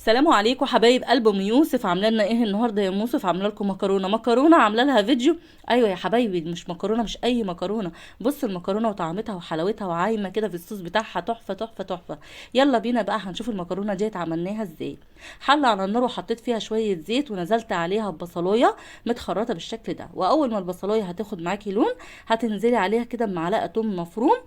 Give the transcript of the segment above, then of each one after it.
سلام عليكم حبايب قلب ام يوسف. عامله لنا ايه النهارده يا ام يوسف؟ عامله لكم مكرونه، مكرونه عامله لها فيديو. ايوه يا حبايبي، مش مكرونه، مش اي مكرونه. بص المكرونه وطعمتها وحلاوتها وعايمه كده في الصوص بتاعها، تحفة تحفة تحفة. يلا بينا بقى هنشوف المكرونه ديت عملناها ازاي. حله على النار وحطيت فيها شوية زيت ونزلت عليها ببصلايه متخرطه بالشكل ده، واول ما البصلايه هتاخد معاكي لون هتنزلي عليها كده بمعلقه توم مفروم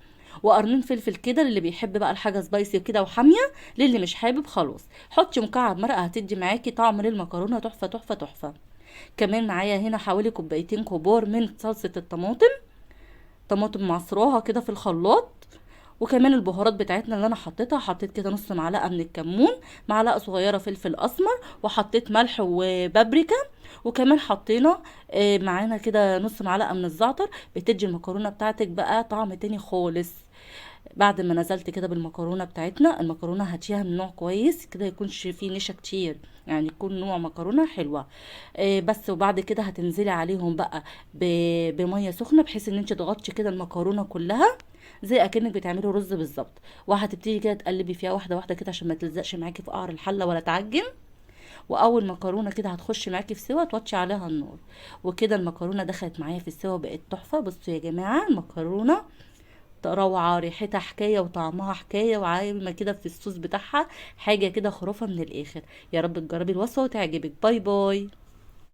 وقرنين فلفل كده للي بيحب بقى الحاجة spicy وكده وحاميه، للي مش حابب خلاص حطي مكعب مرقه، هتدي معاكي طعم للمكرونه تحفة تحفة تحفة. كمان معايا هنا حوالي كوبايتين كبار من صلصه الطماطم، طماطم معصراها كده في الخلاط، وكمان البهارات بتاعتنا اللي انا حطيتها. حطيت كده نص معلقه من الكمون، معلقه صغيرة فلفل اسمر، وحطيت ملح وبابريكا، وكمان حطينا معانا كده نص معلقه من الزعتر. بتدي المكرونه بتاعتك بقى طعم تاني خالص. بعد ما نزلت كده بالمكرونه بتاعتنا، المكرونه هاتيها من نوع كويس كده، يكونش فيه نشا كتير، يعني يكون نوع مكرونه حلوة. بس. وبعد كده هتنزلي عليهم بقى بميه سخنة، بحيث ان انت تغطي كده المكرونه كلها زي اكنك بتعملي رز بالظبط. وهتبتدي كده تقلبي فيها واحدة واحدة كده عشان ما تلزقش معاكي في قعر الحلة ولا تعجن. واول مكرونه كده هتخش معاكي في سوا توطي عليها النار، وكده المكرونه دخلت معايا في السوا بقت تحفة. بصوا يا جماعة المكرونه روعه، ريحتها حكاية وطعمها حكاية، وعايمه كده في الصوص بتاعها، حاجة كده خرافه من الاخر. يا رب تجربي الوصفة وتعجبك. bye bye.